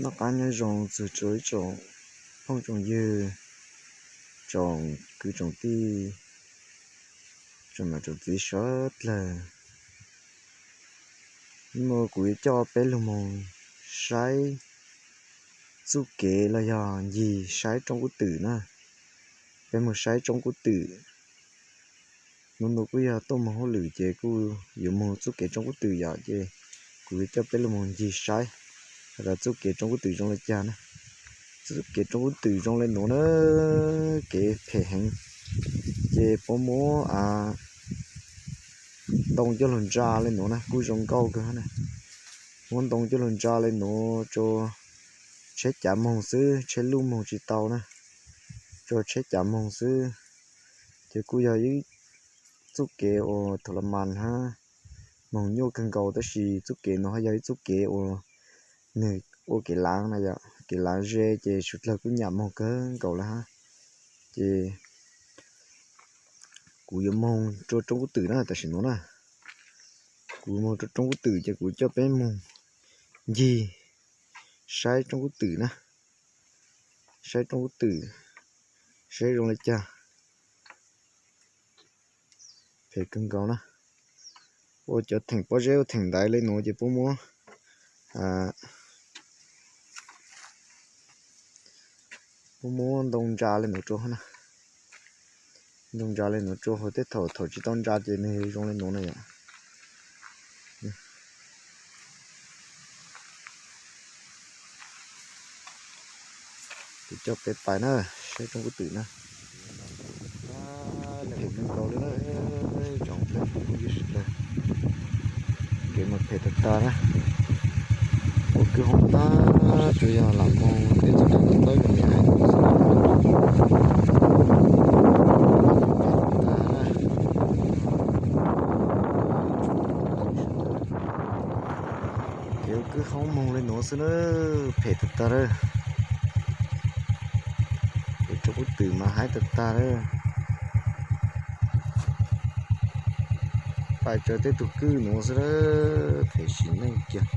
Noj qab nyob zoo txog rau ib tsoom phooj tsoom ywg, tsoom kwv tsoom tij, tsoom niam tsoom txiv sawv dlawg. Hnub no kuv yuav coj peb lug moog saib txuj kev los yog ncig saib roob kub twm na. Peb moog saib roob kub twm. Hnub no kuj yog tuaj moog hauj lwm ces kuj yuav moog txuj kev roob kub twm yom, ces kuv yuav coj peb lug moog ncig saib has tas txuj kev roob kub twm zoo le caag na. Txuj kev roob kub twm zoo le nuav na, kev phem heev. Ces puab muab ntoo coj lug ntsa le nuav na, kuj zoo nkauj kawg na. Muab ntoo coj lug ntsa le nuav rua tsheb cav moog xwb, tsheb luj moog tsis tau na, rua tsheb cav moog xwb. Ces kuj yog ib txuj kev uas thaum la mas hab moog nyuaj kawg nkaus, tab sis txuj kev nuav hab yog ib txuj kev uas nwg ua kev laav na yom, kev laav ze ces suav dlawg kuj nyam moog kawg nkaus le hab. Ces kuv yuav moog rua roob kub twm na, tam sim nuav na. Kuv moog rua roob kub twm ces kuv coj peb moog ncig saib roob kub twm na. Saib roob kub twm, saib zoo le caag. Phem kawg nkaus na. Ua cov theem pob zeb ua theem ntaiv le nuav ces puab muab, puab muab ntoo ntsa le nuav rua, ntoo ntsa le nuav rua hauv, tej thaum thaum tsis tau ntsa ces nwg zoo le nuav na yom. Kuv coj peb pais na, saib roob kub twm na. Phem kawg nkaus le na, tsoom phooj ywg sawv dlawg. Kev mas phem tag tag na. Ua kwj hoob tag, tsuas yog lam moog peb txoj kev tawm tawb me me hais. Kev ua kwj hoob moog le nuav xwb na, phem tag tag lawm. Kev roob kub twm mas haib tag tag lawm. Pais tsawv tej tug kwj nuav xwb na, phem sim neej kiag.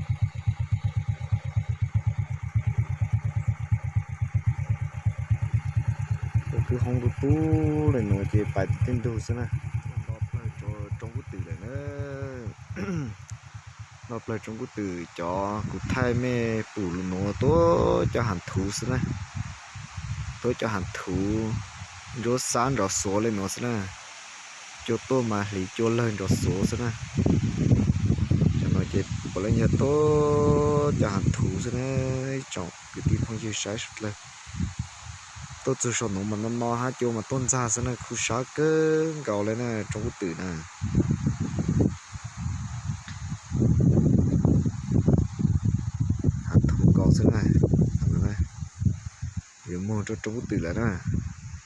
Ua kwj hoob tub tub le nuav ces pais tej ntug xwb na. Nto plawg rua roob kub twm lawm na. Nto plawg roob kub twm, cov kuv thaij mej pum lug nuav tuab cov has thuv xwb na. Tuab cov has thuv ntsuab xab nrov xuav le nuav xwb na. Cua tuaj mas hliv cua lawg nrov xuav xwb na. Cov no ces puav leej yog tuab cov has thuv xwb na. Ib tsoom kwv tij phooj ywg saib sawv dlawg, tuaj txug saum nuav mas no no hab cua mas tuaj ntxag xwb na, khuv sab kawg nkaus le na roob kub twm na. Has thuv nkaus xwb na. Yuav moog rua roob kub twm lawm na,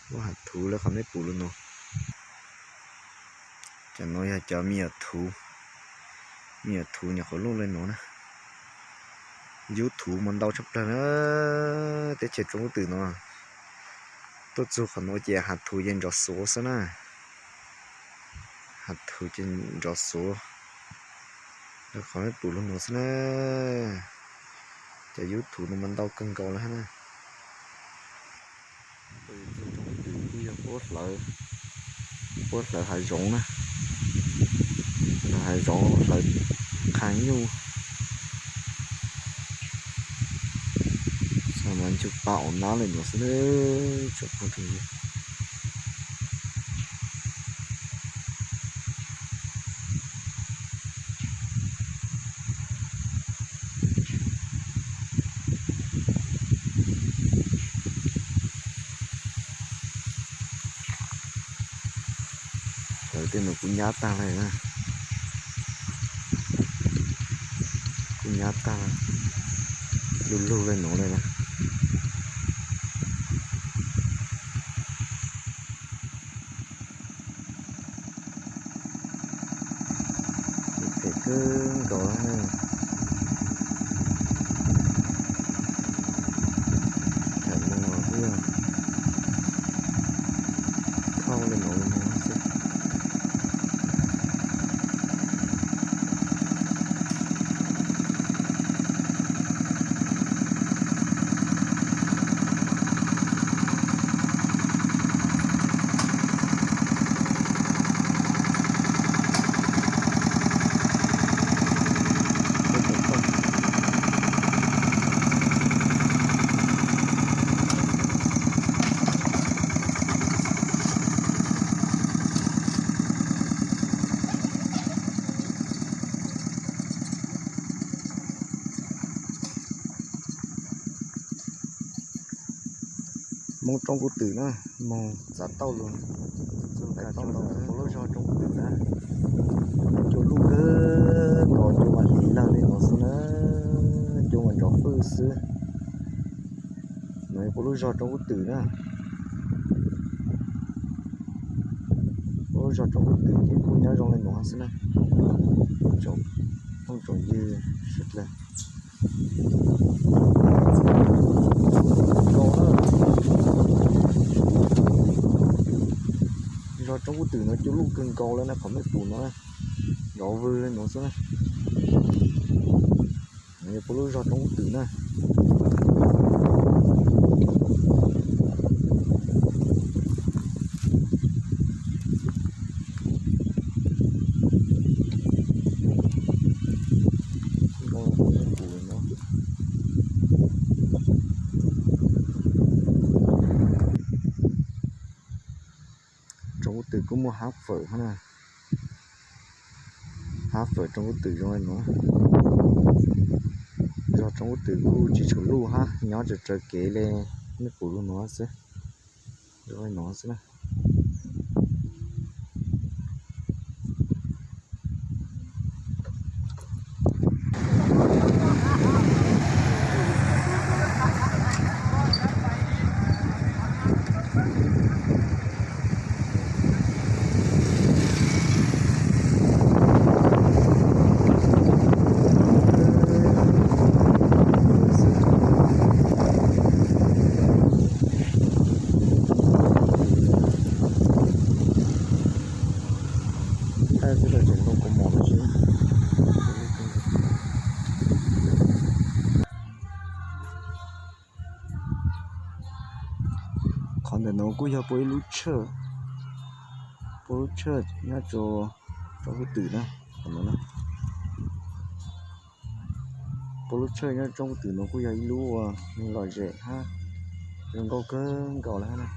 muaj has thuv le qhov mej pum lug nuav. Cov nuav yog cov me nyuam thuv, me nyuam thuv nyuam qhuav luj le nuav na. Yub thuv mas ntau tshaj plawg na, teb chaws roob kub twm nuav. Tuaj txug qhov nuav ces has thuv ces nrov xuav xwb na. Has thuv ces nrov xuav le qhov mej pum lug nuav xwb na. Cov yub thuv nuav mas ntau kawg nkaus le hab na. Txug roob kub twm kuj yog puab hlawv, puab hlawv hav zoov na, hlawv hav zoov, hlawv qha nyuj. Xav mas ncu pa au nab le nuav xwb na, tsoom phooj ywg. Hlawv tej nuav kuj nyab tag le na, kuj nyab tag, lug lug le nuav le na. Phem kawg nkaus na. Thaum moog los kuj yog khauj le nuav moog xwb. Roob Kub Twm na, moog txav tauj lug. Puab lub zog Roob Kub Twm na, cua luj kawg nkaus, cua mas hliv lawg li no xwb na, cua mas nrov fwj xwb. No yog puab lub zog Roob Kub Twm na. Puab lub zog Roob Kub Twm ces kuj nyob zoo li no xwb na. Tsoom phooj tsoom ywg sawv dlawg. Zog Roob Kub Twm no cua luj kawg nkaus le na, qhov mej pum no nrov vwg le no xwb na. No yog puab lub zog Roob Kub Twm na. Roob Kub Twm kuj muaj hab fawm hab na. Hab fawm Roob Kub Twm zoo li no. Zog Roob Kub Twm kuj tsis tshua luj hab, nyob tsawg tsawg kev li mej pum lug no xwb. Zoo li no xwb na. Qhov ntawm no kuj yog puab ib lub tshawj, puab lub tshawj nyob rua Roob Kub Twm na. Puab lub tshawj nyob Roob Kub Twm no kuj yog ib lub uas lom zem hab zoo nkauj kawg nkaus le hab na.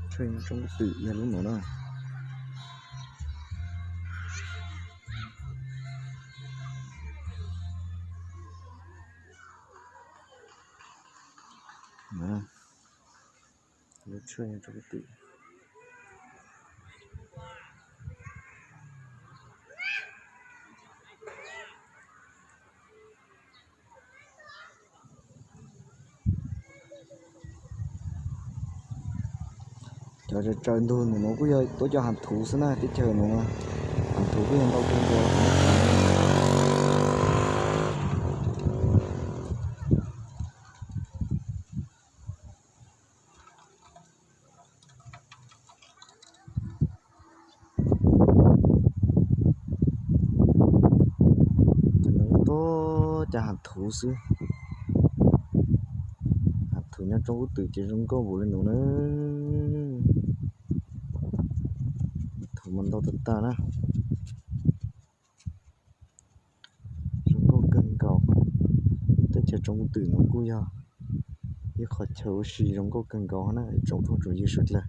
Tshawj Roob Kub Twm yog lub no na. Lub tshawj Roob Kub Twm. Cov tsaws tsaws ntug ntawm no kuj yog tuab cov has thuv xwb na, teb chaws no has thuv kuj yog ntau kawg nkaus. Ces no tuab cov has thuv xwb. Has thuv nyob Roob Kub Twm ces zoo nkauj npaum li no na. Has thuv mas ntau tag tag na. Zoo nkauj kawg nkaus. Teb chaws Roob Kub Twm no kuj yog ib qhov chaw ua si zoo nkauj kawg nkaus na ib tsoom phooj tsoom ywg sawv dlawg.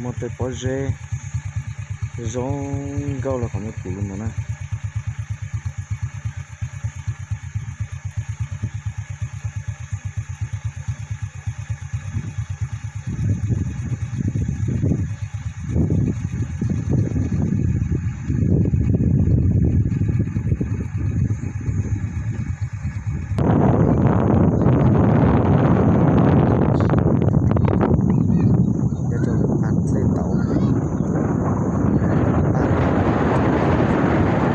Muaj tej pob zeb zoo nkauj li qhov mej pum lug no na. Nyob rau lub pas dlej tauv, pas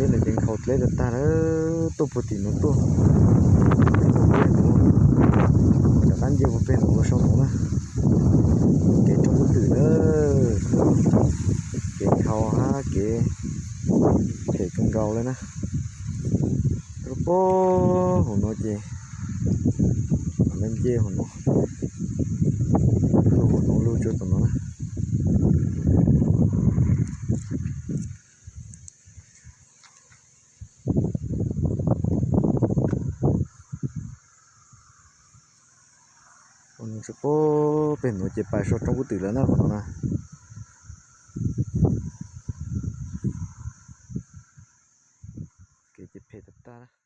Dleb no ces nkhaus dleb tag tag lawm, tuaj puag tim no tuaj, rov qab nce puag pem no ua sau no na. Kev roob kub twm na, kev nkhaus hab kev phem kawg nkaus li na. Rau puag hauv no ces mam li nce hauv no, lug hauv no lug tsuas tom no na. Puag pem no ces pais so roob kub twm lawm na qhov no na. Kev ces phem tag tag.